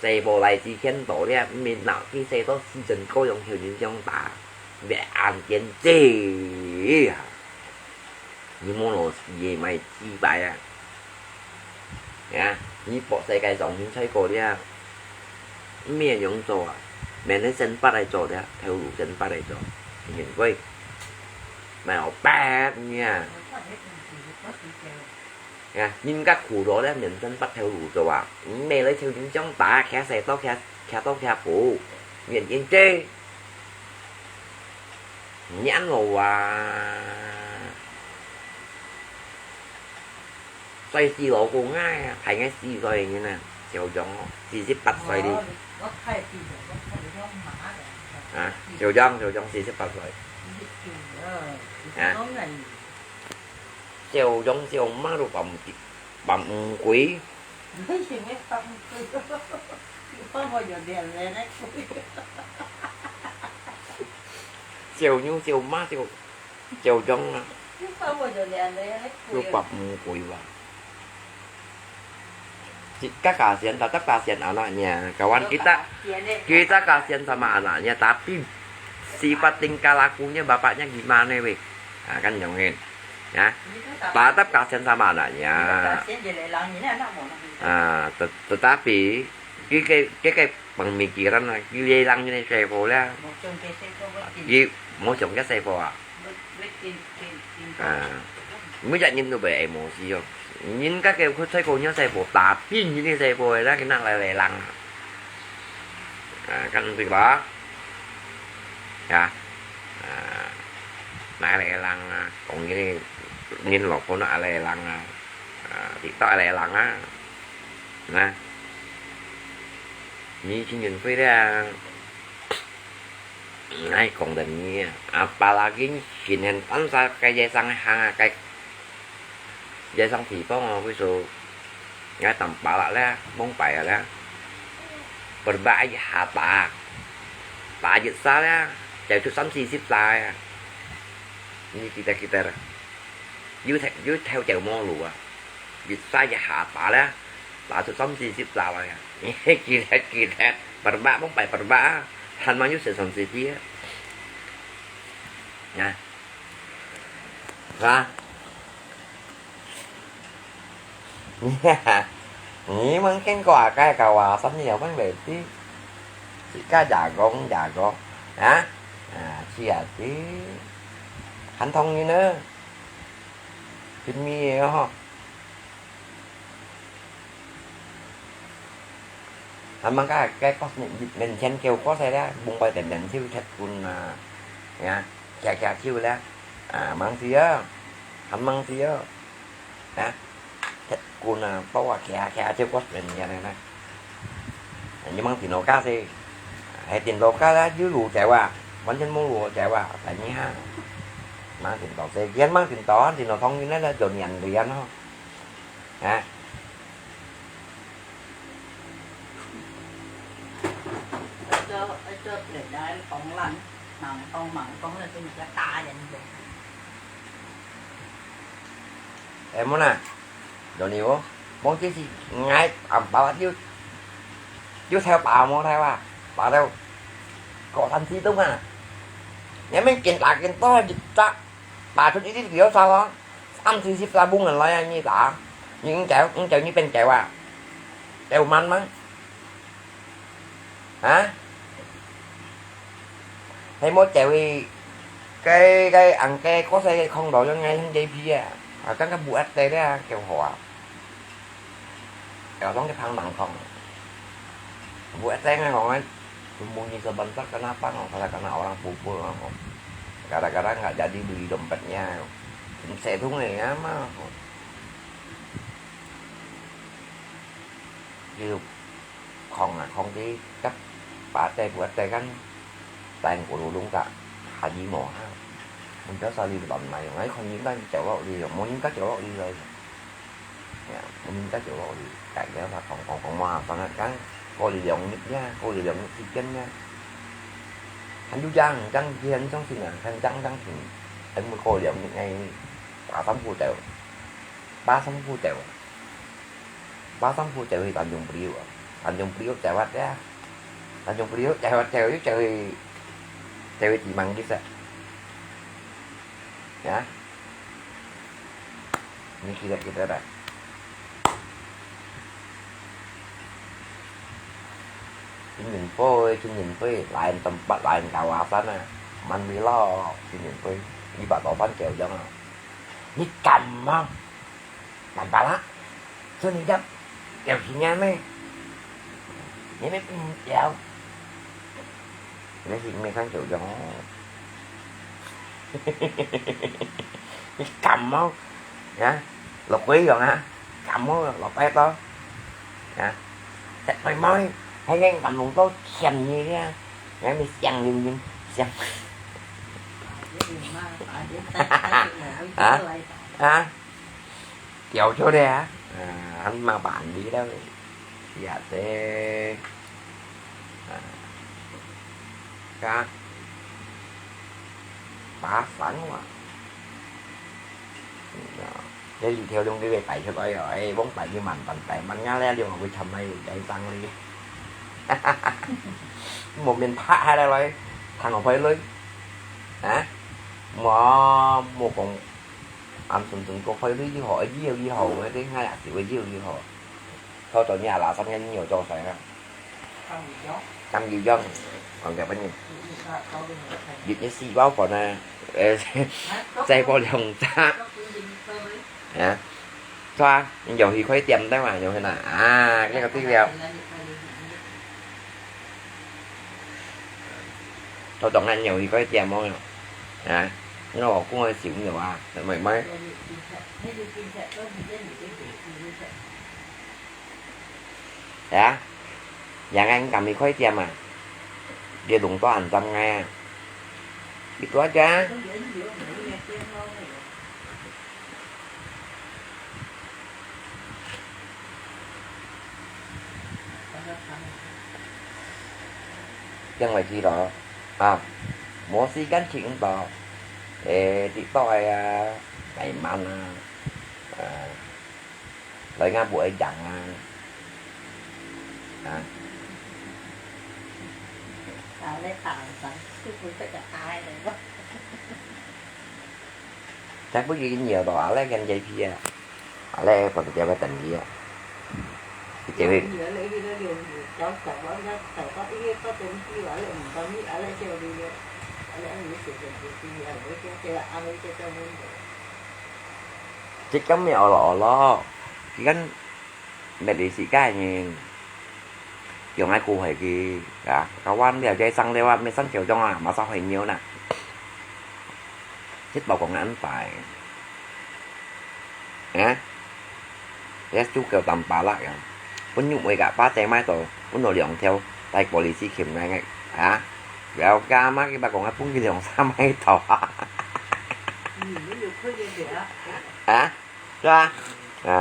細部來之前到了，毋免鬧佢細到死真高樣，後人相打，別安見姐啊！你莫老死个買雞排啊！呀，你博世界上面菜過了，毋免用做啊，免得先發來做了，頭路先發來做。人會，買好白呢。啊，人家苦勞了，人生白頭路做啊，你買來就人家打，徛細到徛，徛到徛補，人人追，人老啊。 歲數老公啊，大概四十歲个人啊，小張哦，四十八歲哩。哦，我，我太低了，我太，我媽了。啊，小張，小張四十八歲。四十九了，啊。你講个。小張小媽都放毋，放毋過。你想要放毋過？你放我有點人来过。小牛小媽就 就用啊，又發毋過哇。Kita kasihan, tetap kasihan anaknya. Kawan kita, kita kasihan sama anaknya, tapi sifat tingkah lakunya bapaknya gimana weh? Ha, kan nyong kan. Ya. Tetap kasihan sama anaknya. Ha, te-, tetapi, kita, kita pemikiran lah, giliran ini saya pula. Dia mau jong ke saya pula. Ah,每隻人都會emosi哦。人家个細个人細胞，tapi人个細胞咧，佢拿來來人啊。啊，kan對吧？啊，啊，拿來人啊，講人个，人老婆拿來人啊，啊，TikTok來人啊，那，你情人會咧。 Ngai kong dan ni, apalagi sinhen tan sa kaya sang hanga kay ya sang thipong a hui so ngai tam pala le, mong pai le. Berba ai hata. Pa jit sa le, jai tu sam si sip sa ya. Ni kita kita. Yu thek, yu thek jai mo lu a. Jit sa ya hata le. Laa chhut sâm sî sîp laa lai. Kì lẹt, kì lẹt. Parbak mông pai parbak. Hăn mâ yû sê sông sê pia. Nè. Hả? Ni mângken kua kai kawa sâm ni yau mângken ti. Sika jago, jago. Hả? À, chia ti. Hăn thông ni nơ. Phim mi ho. Hăn mângka ke kos ni, men chen kêu kos ai le, bung pai ten ten thiu chet kun, à, ya, kia kia thiu le, à, mângsi a, hăn mângsi a, ya, chet kun, à, tao a kia kia thiu kos men ya le na. Ni mângsi nô ka se, hai tin lô ka la, yu lu cheu a, wan chen mông lu cheu a, tai ni ha. Mângsi tao se, yan mângsi tao, hăn tin lô thong ni le, le, dô nian lian ho. Hả? Ito, ito, pwede na yung panglan. Mang, pang, mang, pang na ito, nagkataya nito. Eh, mo na. Doni wo. Mong chi si ngai, am, pa, yu, yu theo pa mo theo a. Pa theo. Ko tan si tung a. Ngai men kin ta, kin to, dik ta. Pa chut i dik liu sa lo. Am si sip sa bung ngan lai a, ni ta. Ni ing cheu, ing cheu ni pen cheu a. Cheu man mang. Hả? Hay mô chèo i, cái, cái ăn cái có xe không đó cho ngay hăng dây phi à. À, cắn cái bu ớt tê đấy à, kiểu hổ à. Kéo trong cái thang nắng không. Bu ớt tê ngay hổ ngay. Tui mu ni sa ban tak kana pang, kala kana orang pupul, gara-gara nggak jadi beli dompetnya. Saya tuh nggak ya mah. Ví dụ, không à, không cái cách bà tê của tê gắn, tang của lũ đúng cả, hà gì mỏ ha. Mình có sao đi lắm này, ngay không những cái chèo lọ đi, mỗi những cái chèo lọ đi rồi. Nè, mình ta chịu lỗi, tại cái là còn, còn, còn mà, còn là cái, cô đi dọn nhịp nha, cô đi dọn nhịp chân nha. Anh chú Giang, Giang kia, anh sống xin à, anh Giang, Giang thì, anh mới cô dọn nhịp ngay, ba trăm cô chịu, ba trăm cô chịu, ba trăm cô chịu thì tận dụng bự à, tận dụng bự chạy bắt ra, tận dụng bự chạy bắt, chạy, chạy, chạy thì măng cái sao, nhá. Ni kira-kira dah. Chính mình phôi, chính mình phôi, lain tempat, lain kawasan ah. 滿地老，今年會一百多萬條樣啊！你敢嗎？敢巴拉？是你的表情啊咩？你們不要，你是沒看球的哦。你敢嗎？啊，落鬼樣啊！ 敢無落擺到？啊，食妹妹，還能敢弄到錢呢啊？𠊎咪想留人想。啊？啊？掉出來啊？啊，還麻煩你了。也是。啊，嘎，八三哇。 這裡頭用這個擺出來哦，哎，往擺就慢慢擺，慢慢咧，用會沉來來上哩。無面拍下來來，談何快樂？啊？無，無講，暗沉沉个快樂就好，哎，以後以後，我這下也是會以後以後。 頭頭你阿拉上个你有做啥啊？काम गयो। काम गयो，講个本人。日日四包飯啊，呃，再包兩隻。啊，是啊，你有去開店對嘛？有去哪？啊，這個對了。頭頭俺有去開店無？啊，我講个小牛啊，妹妹。 係啊，yang kan kami koi tiam啊，你弄到恁慘个啊，你多个啊。因為佢咯，啊，無時間去到，誒，TikTok啊，慢慢啊，啊。 來，𠊎毋會贏啊！啊！啊，你打人，就會得个大个咯。再不然你有到阿來跟J P啊，阿來不是叫佢等你啊，佢就會。你有你去到有有搞搞到那搞到一月到等你阿來，毋到你阿來叫你了，阿來你寫寫寫寫啊，我叫叫阿來叫叫我。 Cik kami Allah-Allah, ikan Malaysia ka nyin. Yung ai ku hai ki, ya, kawan dia jai sang lewat, mesan chiu jong ah, masa hai nyo na. Cik bao kong an pai. Ya? Ya su kêu tắm pá lạ ya. Pun nhu mui ka pa te mai to, pun no liang theo, tai polisi kim ngai ngai. Ha? Liao ka ma ki ba kong ai pun ki liang sa mai to. Ha? Sa? Ha.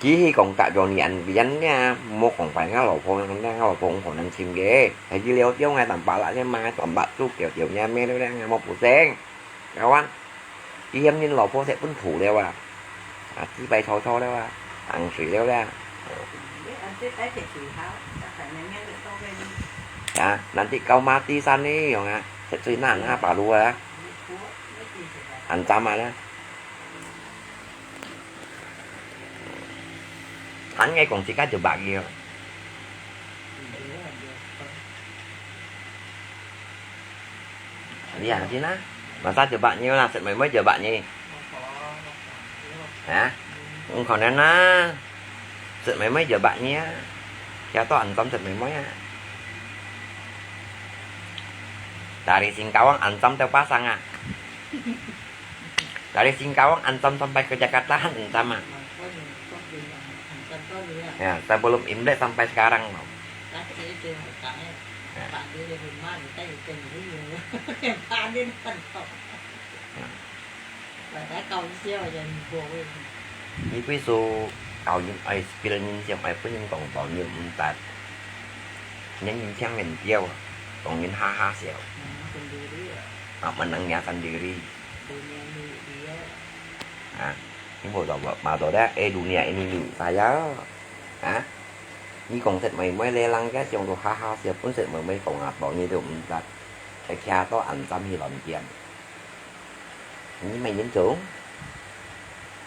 Ki hi kong ka jo ni an bian nia, mo kong pai nga lo phong, nga lo phong kong nan chim ge. Hai ki liao tiao ngai tắm pá lạ nia ma, tắm pá su kêu tiao nia me liao nia mo pu seng. Kawan. Ki hiam nin lo phong se pun thu liao a. A, ki pai cho cho liao a. Ang sui liao nia. Ya, nanti kau mati san ni yong a, set sui nan a, baru a. An cham a na. Tan ngai kong si ka jebak yo. Liang cina, masa jebak nyo na, set moi moi jebak ni. Ha? Ung kau na na. Set moi moi jebak ni a. Kia to an cham set moi moi a. Dari Singkawang an cham teo pasang a. Dari Singkawang an cham sampai ke Jakarta an cham a. Ya, sebelum Imlek sampai sekarang no. Ya. Ni pi su kau yin ai skill yin siang ai pun yin kong tau yin yin tat. Yin yin siang yin tiao, kong yin ha ha siao. Apa nang nya sendiri. Ha, ni mo tau ma tau da, eh dunia ini ni saya. Ha? Ni kong set moi moi le lang ka siang tu ha ha siao pun set moi moi kong a tau ni tu yin tat. Ai kia to an cham hi lon tiang. Ni mai yin chung.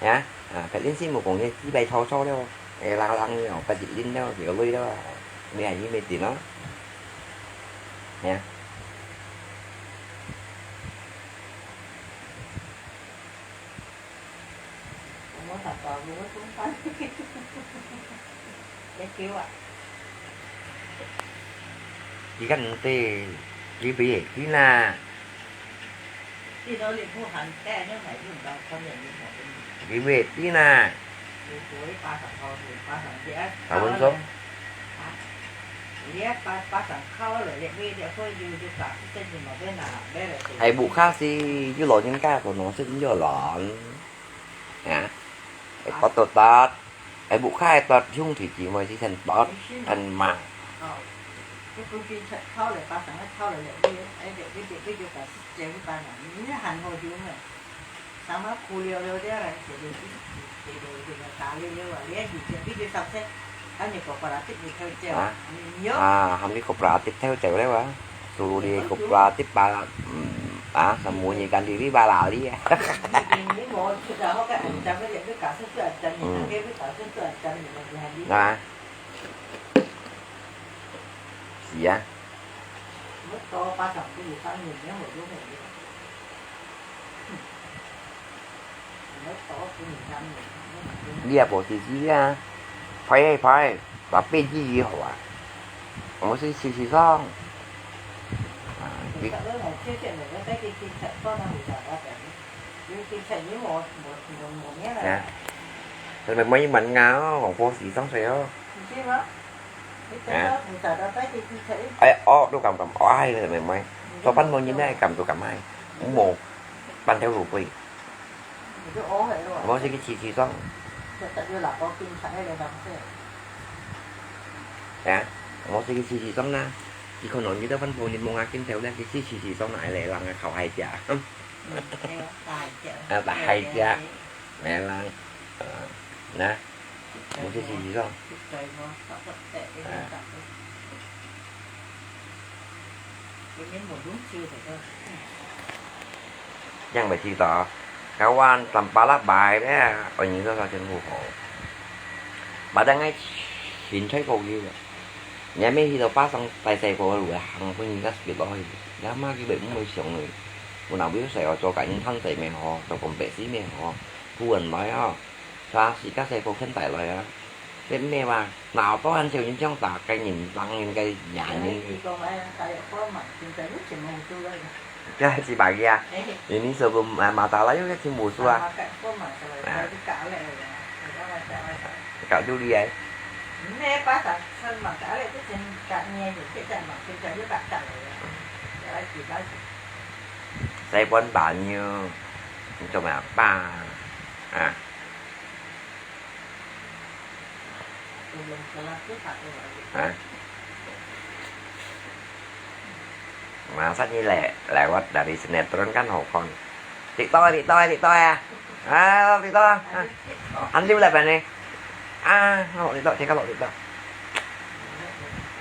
Ya, a, pet lin si mo kong ye, ki pai cho cho liao. E, lang lang liao, pet lin liao, ki ko lui liao. Ni ai ni mai tin no. Ya. 你看你，你買个啦，你買个啦。我跟你说，哎，屋下是有老人家个喏，食緊要人。啊，會發到達，哎，屋下个達兄弟姊妹是先達，先買。啊？啊，喊你cooperative偷走了啊？Suruh di cooperative pala, hmm, ah, sembunyikan diri pala dia. Hmm. Ah. Siya. Dia posisi dia. Pai, pai. Tapi ji hua. Mesti sisi song. Ah, di- Ya. Tapi mai man ngau, kong posisi song sayo. Hả? Ai, ôk, tu kam kam. Ai, mày mày. Tao phan mô nhin ai, kam tu kam ai. Mô. Phan theo rủ quỷ. Mô sẽ cái chi chi song. Hả? Mô sẽ cái chi chi song na. Chỉ còn nói như tao phan mô nhin mô ngã kim theo đang cái chi chi chi song na ai lẽ lăng khẩu hai chả. À, ta hai chả. Lẽ lăng. Ờ. Na. Mô sẽ chi chi song. À. Yang bai chi to, kawan tam pala bai le, oi ni to sa chen hu ho. Ba dang ai chin chai ko yu. Nya me hi to pa sang tai sai ko lu hang pun ni ka speed lo hi. Ya ma ki bai mu mai siong ni. Mu na wi sai o cho ka in than sai me ho, to kon bai si me ho. Pu an lai ho. Sa si ka sai ko khen tai lai a. Tết mẹ mà, nào có anh siêu những trong ta cái nhìn tăng những cái nhà những. Cái gì bà kia. Thì ní sơ bùm mà, mà ta lấy cái chim mù xua. Cậu du đi ấy. Sai bón bao nhiêu. Cho mà ba. À. Hả? Masa ni lẹ, lewat dari sinetron kan hokon. Tito, Tito, Tito ya. Ah, Tito. Ah. An liu lẹ bani. Ah, oh, Tito, cakap lo Tito.